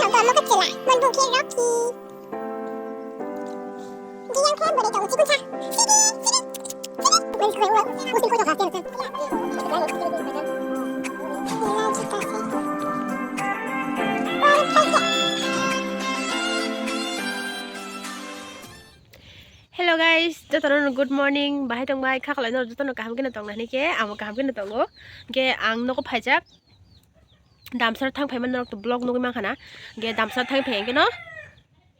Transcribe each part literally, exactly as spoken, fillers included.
Hello guys, jotono good morning. Bahai tong bai, kha khlai no jotono kaham khe no tong nani khe, amo kaham khe no tongo. Khe ang nogo phaijak. Damsara thang phaima norok to vlog nugui mankha na. Khe damsara thang phai khe no.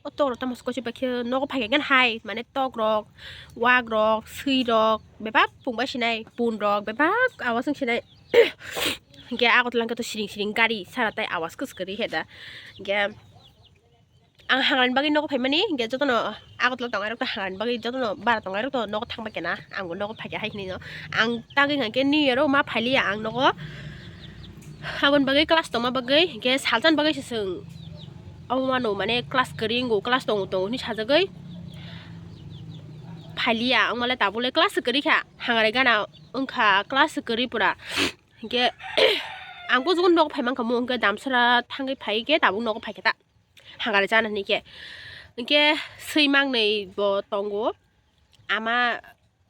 O tok rok tamo kochi pai khe nogo phai khe hai mane tok rok, wak rok, swi rok, bebak pung bai sinai, pun rok bebak awas wng sinai. Khe agot lang khe to siring siring gari sara tai awas kwswk kwrwi he da. Khe ang hangrani bagwi nogo phaimani, hingke jotono Agartala tongnai rok to hangrani bagwi jotono bara tongnai rok to nogo thangbai kena, ang bo nogo phaikha hai hinwi no. Ang tagwi hwnkhe New Year o ma phailiya ang nogo, aboni bagwi class tongma bagwi, hingke salsa ni bagwi se chwng omo mano mane class kwrwi wngo, class tongo tongo hinwi sajagwi phailiya, wngmale tabukle class kwrwi kha, hangrai gana wngkha class kwrwi pura. Hingke ang bo jogon nogo phaimankha mo, hingke damsara thangwi phai khe tabuk nogo phaikha ta. Hangare chana hinwi khe. Hingke swi mangnwi bo tongo. Ama,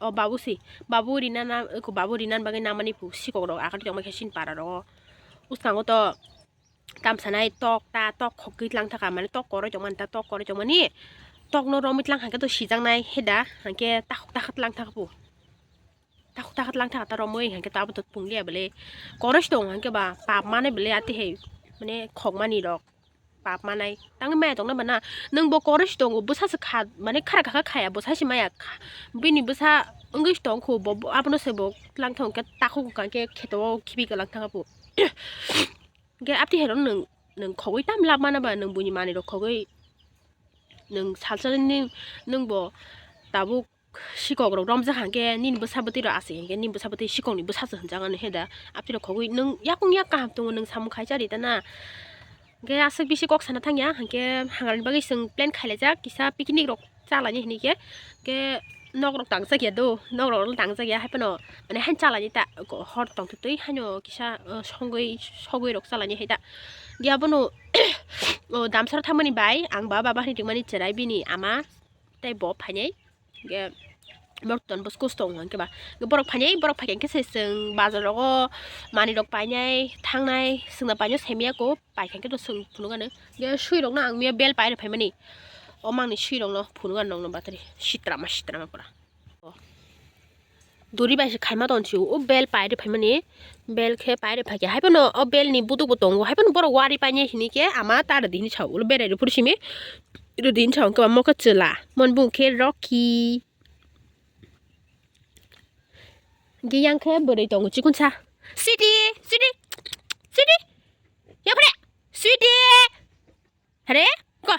o babu si. Babu rinana, eko babu rinani bagwi namani pu sikok rok akati tongma khe sini para rogo. Uskango to tamsanai tok ta, tok khokgwi tlang thaka, mane tok koroi tongmani ta, tok koroi tongmani. Tokno romwi tlang hangke to sijaknai heda, hangke takhuk takha tlang thaka pu. Takhuk takha tlang thaka ta romwi hangke to abo to pungliya bele. Koroi si tong hangke ba pap mane bele ati hai, mane khokmani rok. Pap manai. Tangwi maya tongna bana. Nwng bo koroi si tongo, bwsa se kha, mane khara kha kha khaya, bwsa se maya kha. Bini bwsa wngwi si tongkho, bo, bo, abono se bo tlang thang khe takhuk kha khe kheto o khibi ka lang thang kha bo. Khe apti hai rok nwng, nwng khogwi tam lab mana ba, nwng buini manwi rok khogwi nwng salsa ni nwng bo tabuk sikok rok romjak hangke nini bwsa bwtwi rok aswk hingke nini bwsa bwtwi sikok ni bwsa se hwnjak ano he da. Apti rok khogwi nwng yakung yak kaham tongo nwng samung khai chari ta na. Hingke aswk bisi kok sana thangya hingke hangrani bagwi chwng plan khailaijak kisa picnic rok chalaini hinwi khe. Hingke nok rok tangjakya do, nok rok tangjakya hai phano mane han chalaini ta hor tongtwtwi haino kisa, uh, songwi sogwi rok chalaini hai ta. Hingke abono, o damsara thangmani bai ang ba baba hinwi ringmani cherai bini ama tei bo phainai. Hingke borok ton bwswk tong hingke ba. Hingke borok phainai, borok phaikha hingke se chwng bazar rogo manwi rok painai, thangnai, chwngno painai saimanya ko, paikha hingke to chwng phunukgano. Hingke swi rokno ang miya bel pairok phaimani. O mangni swi rokno phunukgano nokno batari. Sitrama, sitrama pura. Duri bai se khaima ton si o bel pairok phaimani. Bel khe pairok phaikha. Hai phano o bel ni buduk bo tongo. Hai phano borok wari painai hinike ama ta rwdi hinwi sao. Ulo berai rw phuru simi. Rwdi hinwi sao hingke ba mokhe chwla. Mon bung khe Rocky. Hingke yang khe bwrwi tongo chikonsa. Sweety, Sweety, Sweety. Yapre, Sweety. Hare, ko.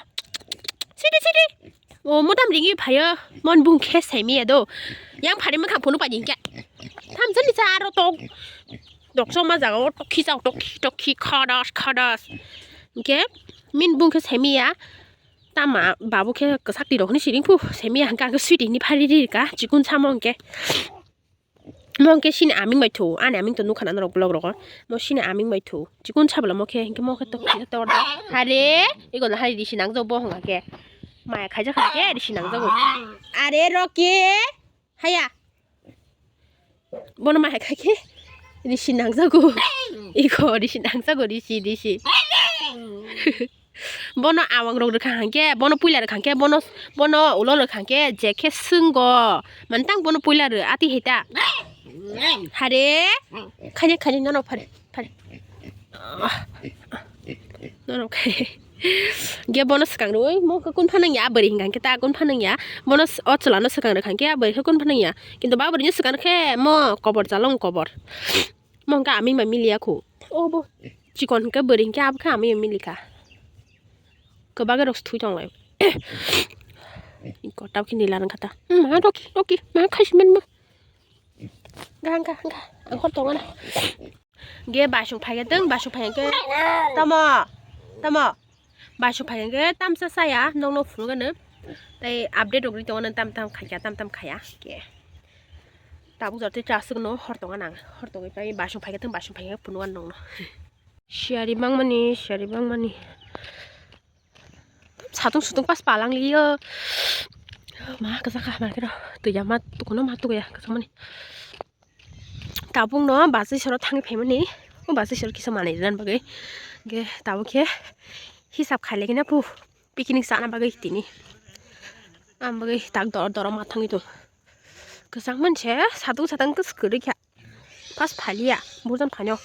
Sweety, Sweety. O, motam ringi phayo. Mon bung khe saimiya do. Yang phari mokha phunu paji hingke. Thamsa ni sa aro tok. Dokso ma jaga o tokhi chao, tokhi, tokhi, khadas, khadas. Hingke min bung khe saimiya. Tama babu khe kwchak twi rok hinwi siring phu. Saimiya hingke ang khe Sweety hinwi phari ri ka. Chikon samo hingke. Mo hingke sini aming bai thu. Ani aming to nukha na norok vlog rogo. Mo sini aming bai thu. Chikon sabla mo khe hingke mo khe to khe to da. Hare, iko na hari risi nangjago bo hwnga khe. Maya khaijak kha khe risi nangjago. Are Rocky. Haya. Bono maya khai khe risi nangjago. Iko risi nangjago, risi, risi. Bono awang rok rwkha hangke, bono puila rwkha hangke, bono, bono ulo rwkha hangke, je khe swngo. Mantang bono puila rw, ati hai ta. Hare, khani, khani, nono phare, phare. Nono khai. Ge bono swkang rw, mo khe kun phanang ya, bwrwi hingka hangke ta kun phanang ya. Bono s-, o chwla no swkang rwkha hangke, bwrwi khe kun phanang ya. Kintu ba bwrwi no swkang rwkhe, mo kobor chalong kobor. Mo hingke aming bai miliya khu. Obo chikon hingke bwrwi hingke abo khe aming bai milikha. Kwbangwi rok se thwi tonglai. Iko tamo khe nila rwngkha ta. Hmm, ma Rocky, Rocky, ma khaisi manma. Ga, ga, ga. Ang hor tongana. Ge basung phaikhe tong, basung phaikhe tamo, tamo. Basuk phaikha khe tamsa saya nokno phunukgano. Tei update rok ri tongo, tam tam khaikha, tam tam khaya khe. Tabuk jora tei chasukno hor tongo nang. Hor tongwi pai basuk phaikha tong, basuk phaikha phunukgano nokno. Siyari bangmani, siyari bangmani. Satung sutung pas palang liyo. Ma kasa kha ma kero. Tuya ma tukuno ma tukuya kasa mani. Tabuk no basi soro thangwi phaimani. O basi soro kisa manwi ran bagwi. Ge tabuk khe hisab khailai khe na pu picnic sana bagwi tini. Am bagwi tak dor dor ma thangwi tong. Kwchang manse satung satang kwswk kwrwi kha. Pas phaliya burjan phanyo.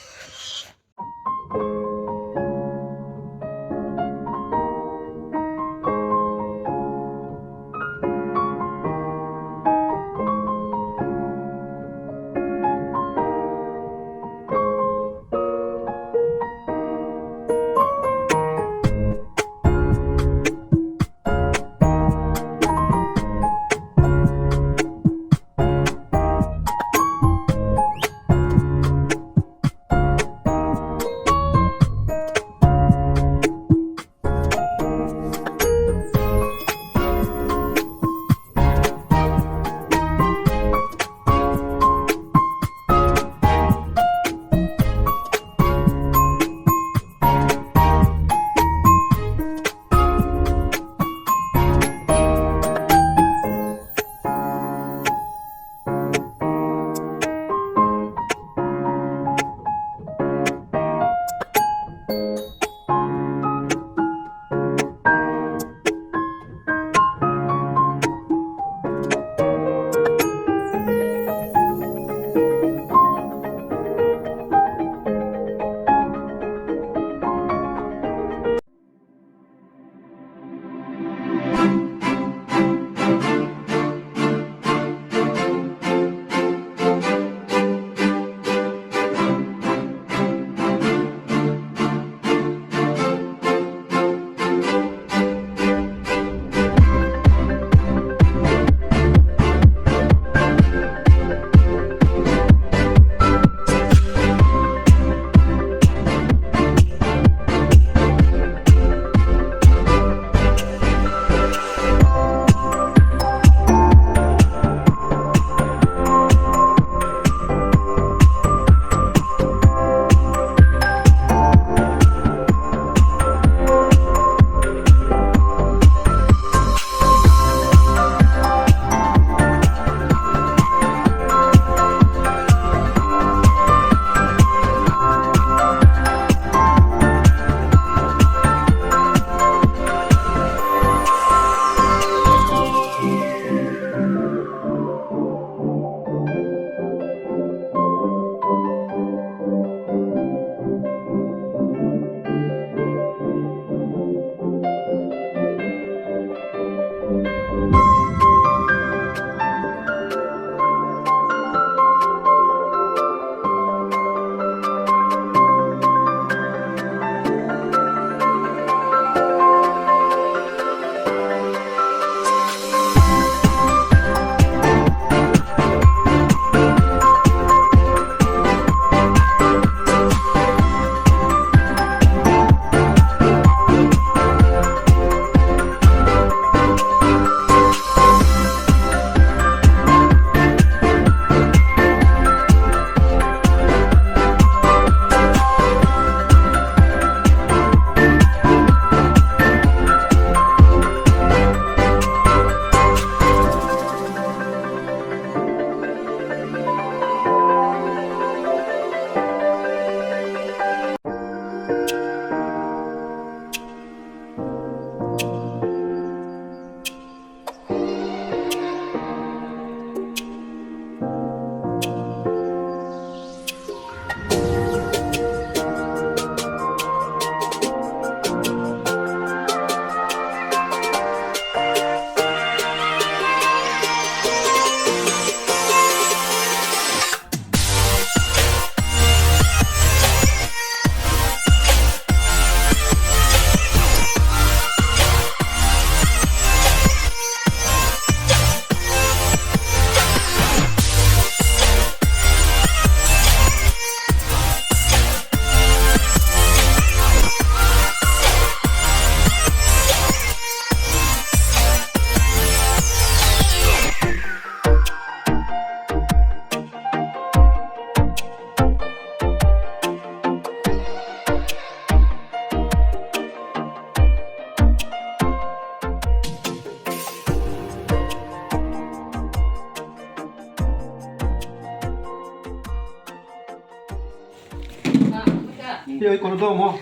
Yo, kono to mo.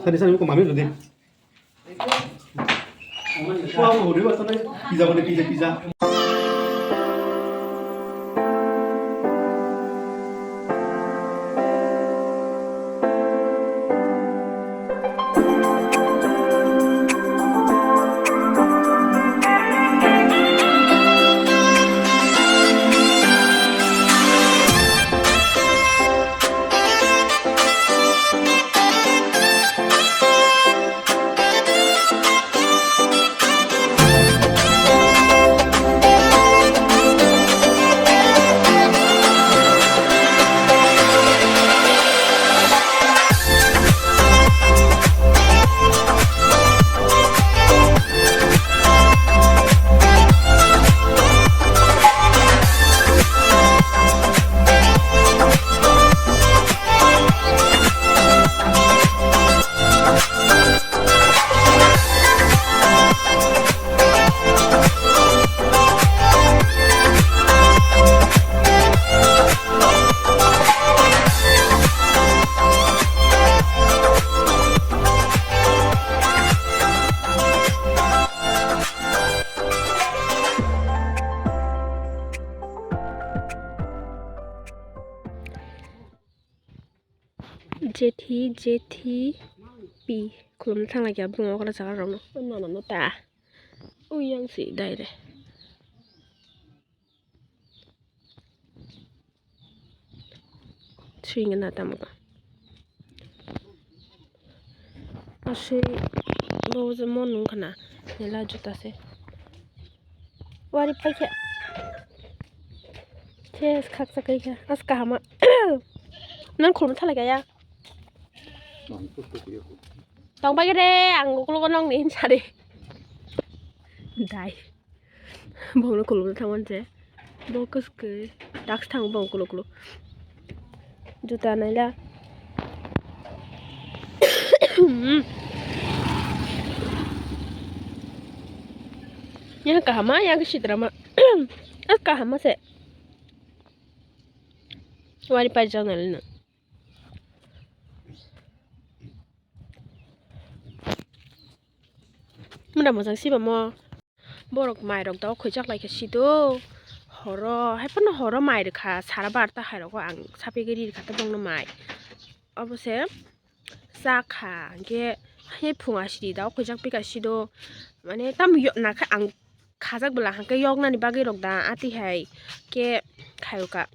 Sari, sari, ko mami rodi. Wah, mau rodi, wah, sana. Pizza, mana pizza, pizza. Jethi, jethi, pi. Khulumna thangla khe bwrwng okra chakra rokno. Nana no ta. Uyang si dai re. Swing na tamo ka. Asui bo je mo nung khana. Nela juta se. Wari paikha. Ses khaksa kaikha. As kahama. Nang khulum thalai kaya. Tong pai re, ang uklo ko nong ni sari. Dai. Bongno khulum thaman se. Bo kus ke. Daks thang bong kulo kulo. Juta naila. Yang kahama, yang sitrama. As kahama se. Wari pai jang naila. Muna mojang siba mo. Borok mai rok da o khoijak lai khe sido. Horo, hai phano horo mai rwkha, sara barta hai rogo ang sapigwi ri rwkha tei bongno mai. Obo se cha kha, hwnkhe hai phung asidi da o khoijak pika sido. Mane tam yo-, nakha ang khajak bwla hwnkhe yoknani bagwi rok da atwi hai khe khayoka.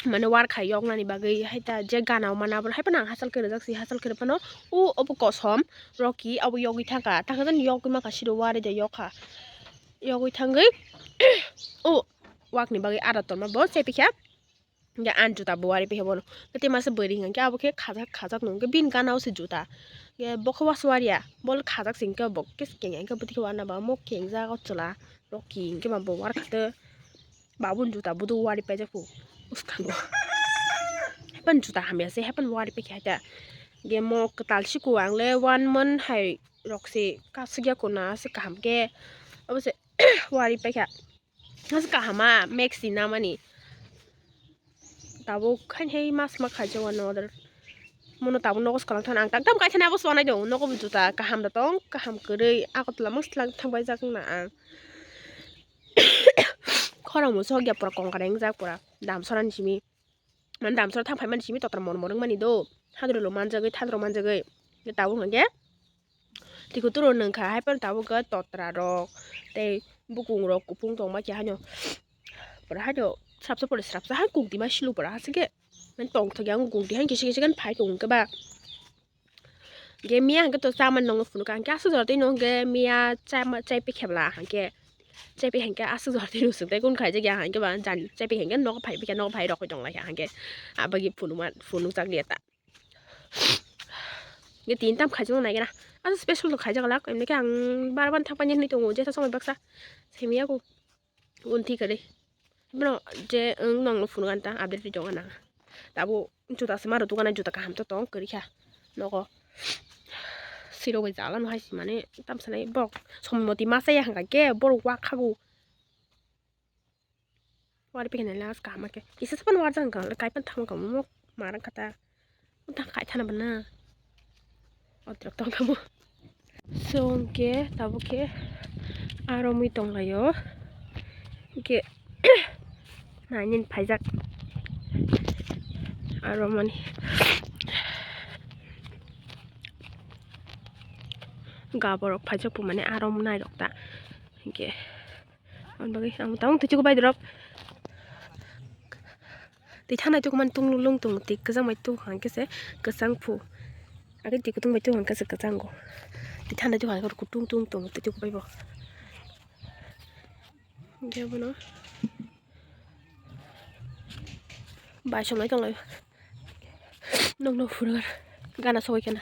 Mane war khai yoknani bagwi hai ta je gana o mana abo hai phano ang hachal khe rwjak si, hachal khe rw phano o obo kosom Rocky abo yogwi thangkha, takhe jani yogwi mankha sido wari de yokha. Yogwi thangwi o wakni bagwi ada tongma bo chepikha. Hingke ani juta bo wari piha bono. Tei masa bwrwi hingke abo khe khajak khajak nung khe bini gana o se juta. Hingke bo khe waswari ya, bo le khajak se hingke bo khe keng ya, hingke bwtwi khe warna ba mo kengjak o chwla. Rocky hingke ma bo warkha tei babuni juta bodo wari paijak kho bwskango. Haiphano juta hamya se, haiphano wari paikha ta. Hingke mo kwtal siko ang le one month hai rok se kasugya kona se kaham khe. Abo se wari paikha. Mas kahama, Maxi namani. Tabuk khain hai mas ma khaijak wano order. Mono tabuk nogo swkang thang ang tak tam kaisa nabo swanai dong. Nogo bo juta kaham da tong, kaham kwrwi. Agartala mang slang thang bai jak na ang. Khorang mo sok ya pura kongkar engjak pura. Dam sora ni simi. Mane damsora thang phaimani simi totra mormo rwngmani do. Hadrolo manjagwi, thandro manjagwi. Tabuk hwnkhe tiko turo nungkha, hai phano tabuk khe totra rok tei bukung rok kupung tongma khe haino. Pura haino srapsa pore srapsa hai kuktima silu pura hasike. Mane tongthok yang kukti hai kisa kisa khe phai tongo khe ba. Hingke miya hingke to chamani nongno phunukha, hingke aswk jora twi nongke miya chama, chaipi khebla hingke, chaipi hingke aswk jora twi nusuk tei kun khaijak ya hingke ba jani chaipi hingke nogo phai bikha nogo phai rokoi tong laikha hingke abagwi phunukma, phunukjak liya ta. Hingke tini tam khaijak nai gana, aswk special to khaijak lak, emnike ang bar bar thang painani hinui tongo, jesa somoi baksa semiya ko. Unthi kwrwi. Bono je wng nongno phunukha ta update ri tongo na. Tabuk juta se maro dukano juta kaham to tong kwrwi kha nogo. Sirok bai jala no hai se mane tamsa nai borok somoi moti ma chaya hwnkha khe borok wakhago. Wari pekene last kaham ke. Isa sapan warjak ang kang, kaipan thang kang mo marang kata. Untang kai thana bana. Otrok tong kamo. So ke tabuk ke aro mui tong layo. Ke nainin phaijak. Aro mani gaborok phaijak po mani aro nairok ta. Ke. Ang bagwi ang tang twi chuku bai drop. Twi thanai chuku man tung lung tung twi kwchang bai tung hang khe se kwchang phu. Age twi kutung bai tung hang khe se kwchang go. Twi thanai chuku hang khe kutung tung tung twi chuku bai bo. Hingke bono bai songnai tong lai. Nokno phuru gana sogwi khena.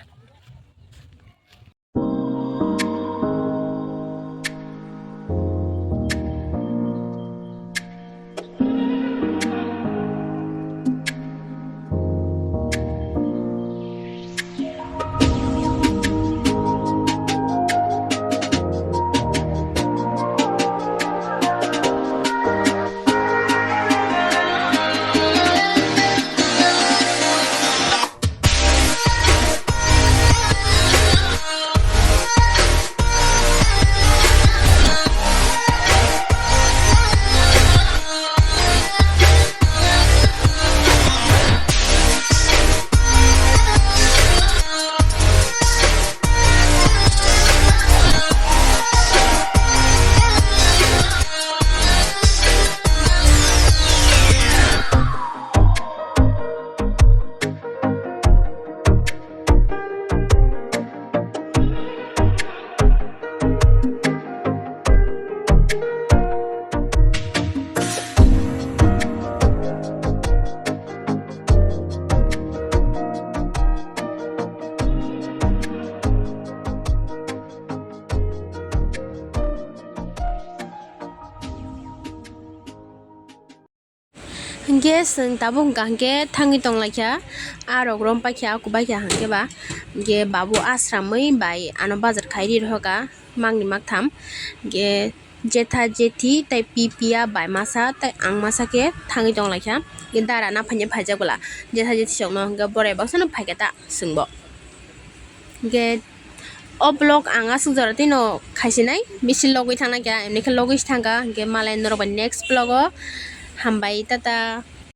Hingke chwng tabuk hingka hingke thangwi tonglaikha, ah rok rompaikha, kubaikha hingke ba, hingke babu asramwi bai ano bazar khairi rohoka, makni maktham, hingke jetha jethi tei pipiya bai masa tei ang masa khe thangwi tonglaikha, hingke dara naphanya phaijak bwla, jetha jethi sokno hingke borai baksano phaikha ta chwngbo. Hingke o vlog ang aswk jora tino khaisinai, bisi logwi thangna khe, emni khe logwi se thangkha, hingke malai norok bai next vlog o hambai, tata.